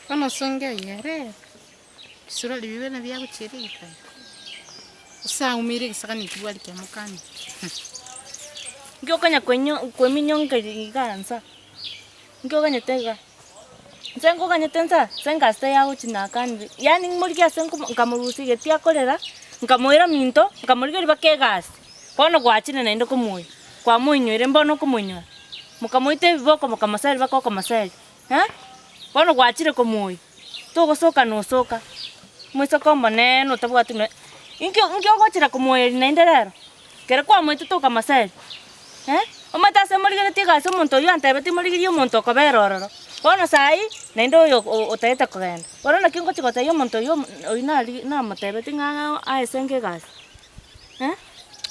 Bono osonge oye ere, ebisurori bibe nabio agochiera egetanda, gose aumeire egesagani ekio bwari kiamokania. Nki okonya koinyo koiminyonkeria iga nsa, nki oganyete iga? Inche nkoganyete nsa, ase engasi tayagochi nakanire, yaani ng'morigie ase nkomo nkamorusia egetii akorera, nkamoira minto, nkamorigeria mpaka egasi, bono gwachire naende komoyia, kwamoinyoire mbono okomoinyora, mokamoita ebiboko mokamoseria mpaka okomoseria eh, bono gwachire komoyia, togosoka nosoka, moiseke omonene otabwati nonya inki inki ogochera komoyeria naende rero, ekero kwamoetete okamoseria. Eh, omanyete ase morigeretie egasi omonto oyio antebetie morigerie omonto okobera ororo, bono saii naende oyo o- otagete kogenda. Bono naki ngochia gotebia omonto oyio omo oyio nari namotebetie ng'a aesenge egasi eh.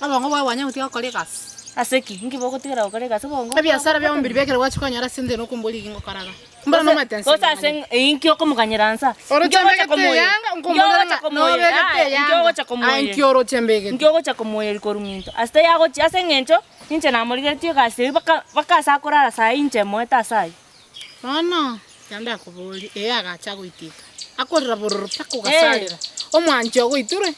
Obongo bwao bwanyare gotiga gokora egasi. Ase ki? Nki bogotigera gokora egasi obongo Ebiasara bia omobere bia ekero gwachia konyora ase nse nokombori iga ngokora iga. Mbora nomanyete nse Gose ase ng'ani. inki okomoganyera nsa? Inki Oroche ogocha mbegete komoyia? eyanga, Inki nkomborera ogocha ng'a komoyia? nobegete Aya, inki eyanga. ogocha Aye komoyia? nki oroche mbegete? Inki ogocha komoyeria korwa minto? Ase tayagochia ase eng'encho inche namorigeretie egasi eyio mpaka mpaka ase akorara saii inche moete ase ayio. Bono, ekero ndakoborie, ee agacha agoitika, akorera bororo mpaka ogasarera, omwanchi ogoiture,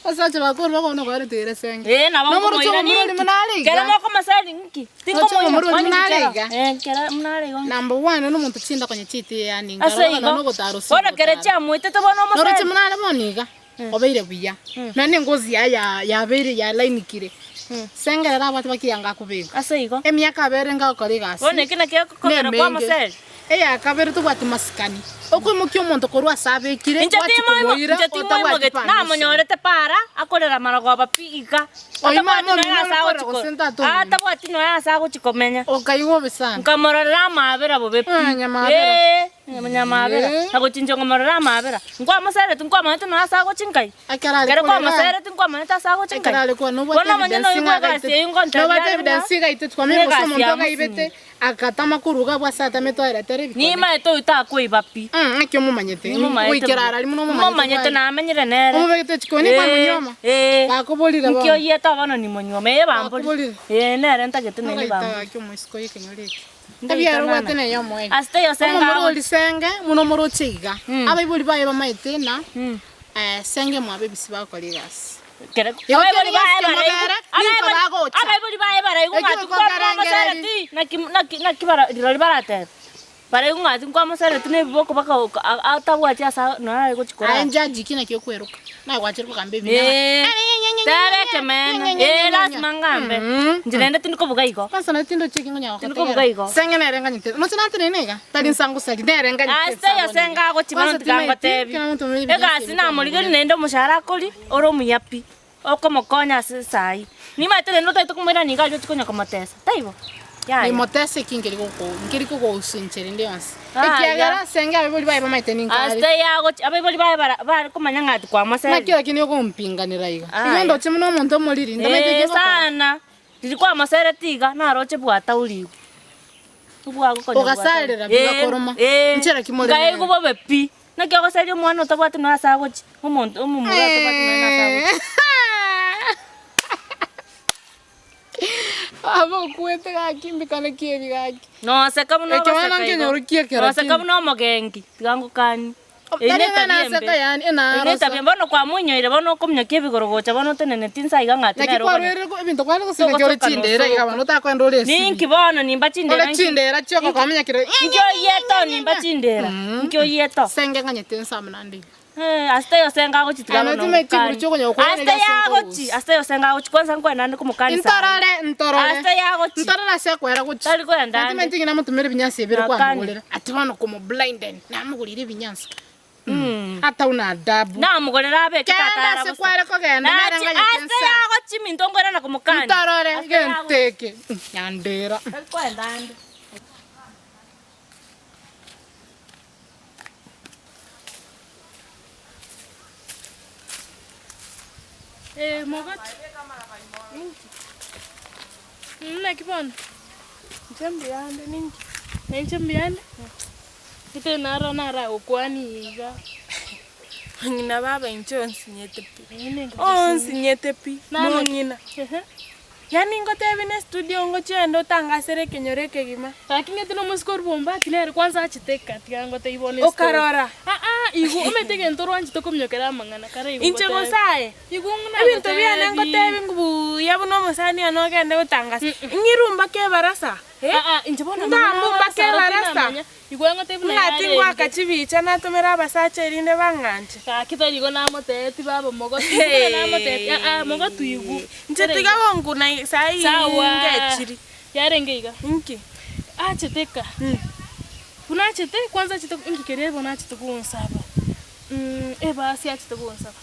abasacha bakorwa bono okoerete ere senge. Ee nabo Nomoroche nkomoira omomura oria ninki? buna are iga. Kero mokomoseri nki? Oroche Tinkomoira, omomura oria kwani buna are kero? iga. Eh, kero buna are igo. Number one, nomonto chinda konya chiaito yaani Ase nkarora igo, nonya ogotara ase bono kere ogotara. chiamoitete bono Noroche omoseri. buna are bono iga, obeire buya, naende engozi yaye ya yabeire yalainikire, sengerera abwate bakiyanga akobeka. Ase igo. Emiaka abere ngagokora egasi, Bono eki nakio gekogera nemenge. kwamoseri. Eya kabere tobwati masikani, okoimokia omonto korwa ase abekire, Inche gwachia timoimo, komoira inche otabwati timoimogeti, permission. namonyorete para akorera marogoba pi iga, Oyio atabwati mama nonya omino ase ore agochi korera ko- gose ntata omino. atabwati nonya ase agochi komenya. Okaigwa obe sana. Nkamororera amaabera bobe pi. Ah, nyamaabera. Ee, nyamaabera. Ee. Na gochi inche nkomororera amaabera. Nkwamosereti nkwamanyete nonya ase agochi nkai. Ekero are Ekero korera. kwamosereti nkwamanyete ase agochi nkai. Ekero are korera nobwate Bono omonyene evidence oyo ng'a bwa egasi agaitete. eyio ngontebia Nobwate are ng'a, evidence igaitete kwamanya gose negasi omonto ya agaibete mosinyo. agatama korwa iga abwo ase atamete oeretere ebikone. Nimaete oyio takoiba pi. Mm, naki omomanyete? Nimomanyete Goikera buya. ara rimo nomomanyete Nimomanyete bwari. namenyire nere. Omobegete chikoni Ee, kwamonyuoma? ee. Bakoborire Nki bono. oyiete bono nimonyuoma? Ee bamborire. Bakoborire. Ee nere ntagete naende Nogaita bamborire. gaki omoisiko y'ekenyoro eke. Ndaita Ebiaro obwate nana. neye omoerio. Ase taiyo senge Omomura agochi. ori senge, buna omoroche iga. Mm. Abaibori baye bamaete na Mm. senge mwabo ebisi bagokora egasi. Kere Igo abaibori kere baye gose baraigwe mobere, ninko abaibori bagocha. abaibori baye baraigwe Ekio ng'a tikwamosereti gokarengereria. naki naki naki bara rirorio baratebe. Baraigwe ng'a tinkwamosereti na ebiboko mpaka oka atabwati ase nonya are gochi Aye korara. njaji ki naki okweroka? Naye gwachire kogamba ebinto Ee, tebe ekeene, ee lasima ngambe. Inche naende tindi kobuga igo. Kwanza naye tindochi eki ngonya Tindi kobuga igo. Senge nere nganyete. Noche natenene iga, tari nsa ngosari, nere nganyete Ase taiyo nsa senge agochi bono Kwanza tiga timaeti, ngotebi. kera omonto omanyete ebinto Egasi ase namorigerie naende omoshahara akori, ore omuya pi, okomokonya ase esaii. Nimaete naende otagete komoirania iga aria ochie konya komotesa, taibo? Yaya. Nimotese ki nkeri goko nkeri kogousa enchera ende yonsi. Yaya. Ekiagera senge abaibori baye bamaete ninka Ase are. taiyo agochi abaibori baye bara bare komanya ng'a tikwamoseri. Naki lakini ogompinganera iga. Igo Aya. ndoche buna omonto omoriri, ntamanyete Ee eki ngokora. sana, riria kwamosereti iga, naroche bwataurigwe. Obwagokonya Ogasarera bwataurigwe. Ee, bigakoroma. ee, Nchera ki more nkaigwa nere? bobe pi. Naki ogoseria omwana otabwati nonya ase agochia, omonto omomura otabwati nonya ase agochia. Aba okwete gaki mbikane ki ebi gaki. Noseka buna Ekero ogoseka igo, nkenyorokia ekero noseka kinde. buna omogenki, tiga ngokanie. Eyio Tari ne ng'a etabia naseka embe. yaani, Eyio ne enarosa. etabia embe, bono kwamoinyoire bono okominyokia ebigoro gocha bono oteneneti inse aiga ng'a ati Naki nere okonya. kwarwerire ko- ebinto kware goseka ki ore Togosoka chindera iga nosoka. bono otakoenda ore esibi. Ninki bono nimba chindera Ore nki? chindera chioka kwamenya kere Inki oyiete nimba chindera? Inki oyiete? Senge ng'anyete inse amo naende iga. Eh, ase taiyo ase ngagochitiga Aye bono notimeti ngokani. chinguru chi'okonya gokwana Ase erio ase yagochi, nkorusia. ase taiyo ase ngagochi kwanza nkoenda ande komokani sahi. Ntorore, ntorore. Ase yagochi. Ntorore ase ekwera gochi. Tari koenda ande. Natimanyeti ng'a namotomere ebinyansa ebere Nakani. kwamogorera. Ati bono komoblinden, namogorire ebinyansa. Atauna adabu. Namogorera abeke Kenda tata ara ase bosa. kware kogenda, nere Nachi, nganyete ase nsa. yagochi minto nkoirana komokani. Ntorore, Ase yagochi. gento eke. Nyandera. Tari koenda ande. Ee mogote, ninki? Naki bono? Inche mbuyande ninki? Na inche mbuyande? Gete naro naragokwanie iga. Mong'ina baba inche onsinyete pi, onsinyete pi, mong'ina. Yaani ngotebi ne studio ngochia ende otangasere ekenyoro ekegima. Gaki ng'ete na omosike oria Bombati nere kwanza achete eka tiga ngotebi bono estory. Okarora. Aa igo omanyete egento orwanchete kominyokera amang'ana kare igo Inche ngotebi. gose aye, Igo ng'ina ebinto biane ngotebi. ngotebi buya buna omosani one ogende gotangasa, ng'irwe mpaka ebarasa. Aa inche bono amang'ana Ngambu mpaka abarasa aro ebarasa. tinamanya. Igo angotebia buna Ng'a tingwaka yarenge. chibicha natomere abasacha erinde bang'anche. Gaki tari igo namotebetie baba mogotu igo buna namotebetie aa mogotu igwe. Inche tiga gonkuna sai Sawa ngechiri. yarenge iga. Inki? Achete eka. Buna achete kwanza achete inki keria bono achete gonsaba ebasi achete gonsaba.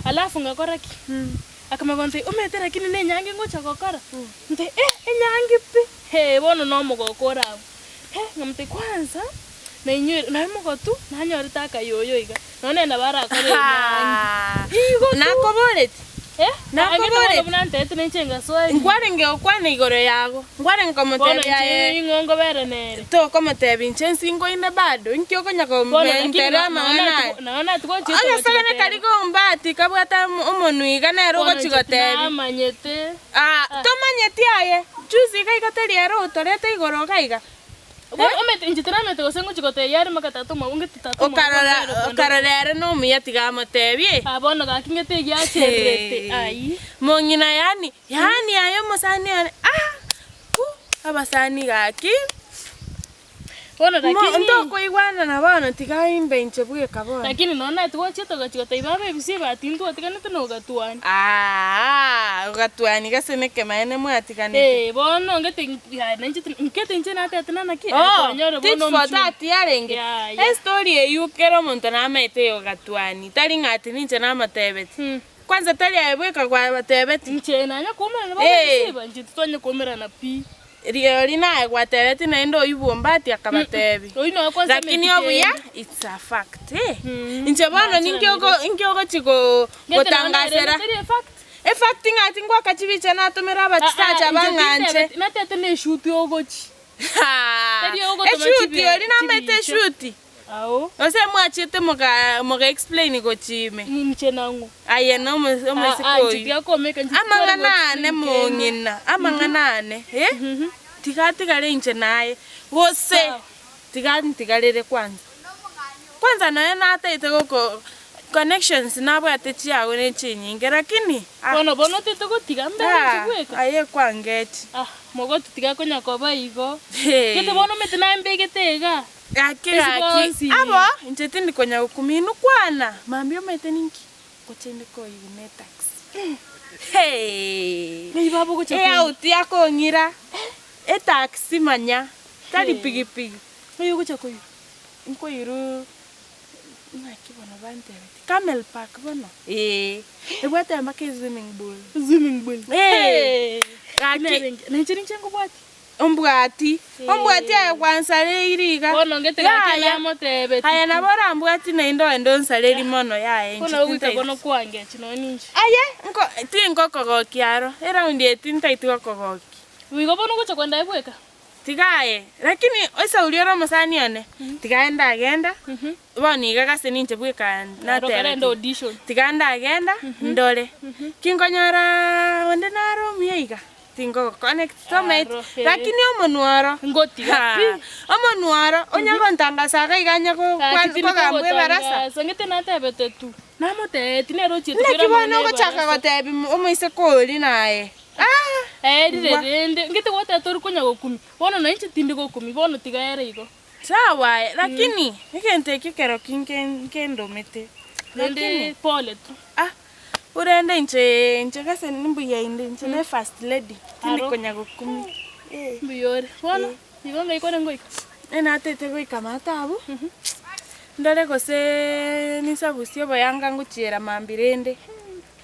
Alafu ngakora ki? Akamanya gontebia omanyete lakini na enyangi ngocha gokora? Nte eh enyangi pi! Hee bono na omogoko ore abwo. Hee nkamotebia kwanza nainywere naye omogotu nanyorete akayoyo iga, nonye nere nabo arakore enyangi. Igo tu. Nakoboreti? Eh, Nakoboreti? angete bono buna ntebete ninche ngasoa ime. Nkwarenge gokwana igoro yago, nkwarenge Bono komotebia inche aye ning'o ngobera nere? tokomotebia inche nsingo inde bado, inki okonya Bono lakini komentera amang'ana aya? nonye natigochia Ogesagane kari kombati kabwate omonwa iga nere Bono ogochi inche gotebia. tinamanyete. Ah, tomanyeti aye, juzi iga iga teri ere otorete igoro iga iga. Bono omanyete inche tinamanyete gose ngochi gotebia are mpaka tata omwabo ngete tata omwabo Okarora nere okonde okarora ere nomuya tiga amotebie. Ah bono gaki ngete egiachererete ayio. Mong'ina yaani, yaani aye omosani one ah, pu, abasani gaki. Bono Mo lakini. ntokoigwanana bono tiga imbe inche bweka bono. Lakini nonya naye twachiete togachi gotebia baba ebisio ebati ntwatiganete na ogatwani. Aah, ogatwani gose nekemaene mwatiganete. Ee, bono ngete yaya nainche ti nkete inche natete na naki Oh, twanyora tit bono for omochumbi. tat yarenge. Yaya. Estory eywo kera omonto namaete ya ogatwani, tari ng'a ati ninche namotebeti. Kwanza tari aye bweka kwabatebeti. Inche nanya koumerana baba Ee. ebisio eba inche titwanya koumerana pi. Rirorio naye gwatebeti naende oyio bw'ombati akabatebia. Oyio noyo kwanza Lakini ameti obuya kende. it's a fact eh. Mm. Inche bono Nachera ninki nire. oko inki ogochi go Ngete nonya nere gotangasera. teri efact. Efact ng'a tingwaka chibicha natomera abasacha bang'anche. Natete na eshuti ogochi. Haa. Teri ogotoma Eshuti chibi- oria namaete chibicha. eshuti. Ao. Gose mwachete moka moka explain gochia ime. Inche nang'o. Aye na omo omoiseke Ah, ah, inche oyio. tiga komeka inche Amang'ana titware ane goexplain mong'ina, amang'ana ane eh, tiga atigare inche naye, gose Sawa. tiga ntigarere kwanza. Kwanza nonya nataete goko connections nabwate chiago ne chinyinge lakini ah, Bono bono otete gotiga mbere inche ah, bweka. aye kwangechi. Ah, mogotu tiga konya koba igo. Hee. Gete bono omanyete naye mbegete igaa. Gaki Ase gaki, bonsi. abo inche tindi konya gokumia inwe kwana, mambia omanyete ninki? Ngocha inde koigwa ne etaxi. Hee! Ng'ai baba ogocha koigwa? Eauti yakong'ira, etaxi manya, tari Hee. pigipigi. Ng'ai ogocha koigwa? Nkoirwa ng'aki bono bantebetie, Camel Park bono, ee, ebwate mpaka eswimming pool. Swimming pool. Ee. Hee! Gaki. Narenge, na inche ninche nkobwatia. Ombwati, ombwati aye gwansareiri iga. Bono ngete gaki Yaya, namotebeti aye tu. nabo orambwati naende ogende onsareri mono yaya inche Bono ogoika tintaiti. bono kwangechi nonya ninche. Aye, nko tingokogokia aro, eraundi eye tintaiti gokogokia. Igo bono ogocha kwenda aye bweka? Tiga aye, lakini esauri ore omosani one, tiga aye ndagenda, bono iga gase ninche bweka Aro karende natebeti, audition. tiga ndagenda ndore, ki nkonyoraa onde nare omuya iga. Tingogo connect tomaeti, Aro, eh. lakini omonwa oro, Ngotiga haa, pi. omonwa oro, onye gontangasa iga iga onye go- Gaki kwan- tindi kogambwa ebarasa. kogotangasa, ng'ete natebete tu, namotebeti nere ochiete Naki koira bono amang'ana ogochaka ebarasa. gotebi mo- omoiseke oria naye, ah! Erire Gwa. rende, ng'ete gwateba tori konya gokumia, bono na inche tindi gokumia, bono tiga ere igo. Sawa aye, lakini, egento ekio ekero ki nke nkendomete, Rende lakini. pole tu. Ah! Korende inche inche gose mbuya inde, inche ne first lady, tindi Aro. konya gokumia. Eh. Mbuya ore. Bono, igo ng'ai kore ngoika? Enatete goika maate abwo, ndore gose ninsabusie oboyanga ngochiera mambia rende.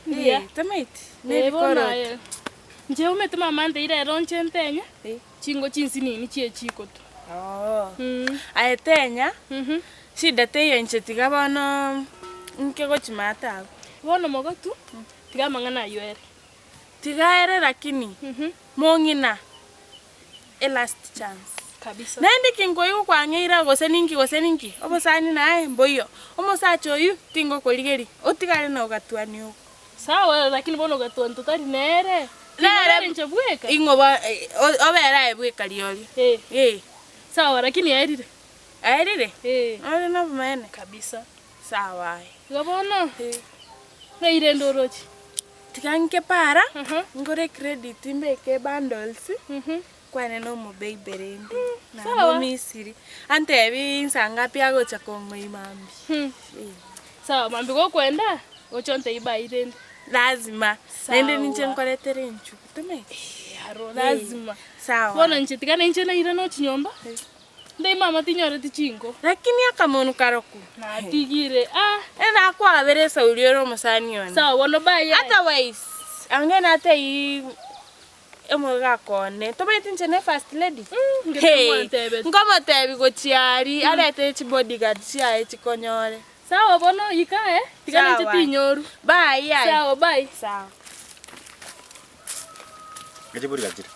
Mbuya. Eh, tomaeti, na Eh, bono ebikoroto. aye, inche omanyete mama anteire ero nche ntenye, Eh. chingo chinsinini chie chikotu. Oo. Aye tenya, shida teiyo inche tiga bono inke gochia maate abwo. Bono mogotu, tiga amang'ana ayio ere. Tiga ere lakini, mong'ina, e last chance. Kabisa. Naende ki nkoigwa kwang'eira gose ninki gose ninki, obosani naye mboiyo. Omosacha oyio tingokorigeria, otigare na ogatuani oko. Sawa lakini bono ogatuani totari nere, Nere nere inche bweka. Ing'o bo obere aye bweka rirorio. Eh. Eh. Sawa lakini yaerire. Aerire? Eh. Ore nobomaene? Kabisa. Sawa aye. Igo bono, ng'ai rende oroche? Tiga nke para, ngore ecredit mbeke ebundles, nkwane na omobaby rende, Sawa. namomisiri, antebi nsa ngapi agocha kong'oi mambia. Sawa, mambia gokwenda, oche ontebie bye rende. Lazima, naende ninche Sawa. nkoretere enchugu, tomaeti? Aro lazima. Sawa. Bono inche tiga nainche nairane gochia nyomba, Ndai mama tinyoreti chinko. Lakini akamonu karoku. Natigire ah. Enakwabera esauri ore omosani one. Sawa bono bye. Otherwise, ange natei omogaka one. Tomaeti inche ne first lady. Mm, Hey, nkomotebi gochia aria arete chibodyguard chiaye chikonyore. Sawa bono ika eh. Tiga ninche Sawa. tinyoru. Bye aye. Sawa bye. Sawa. Ngachibori gachire.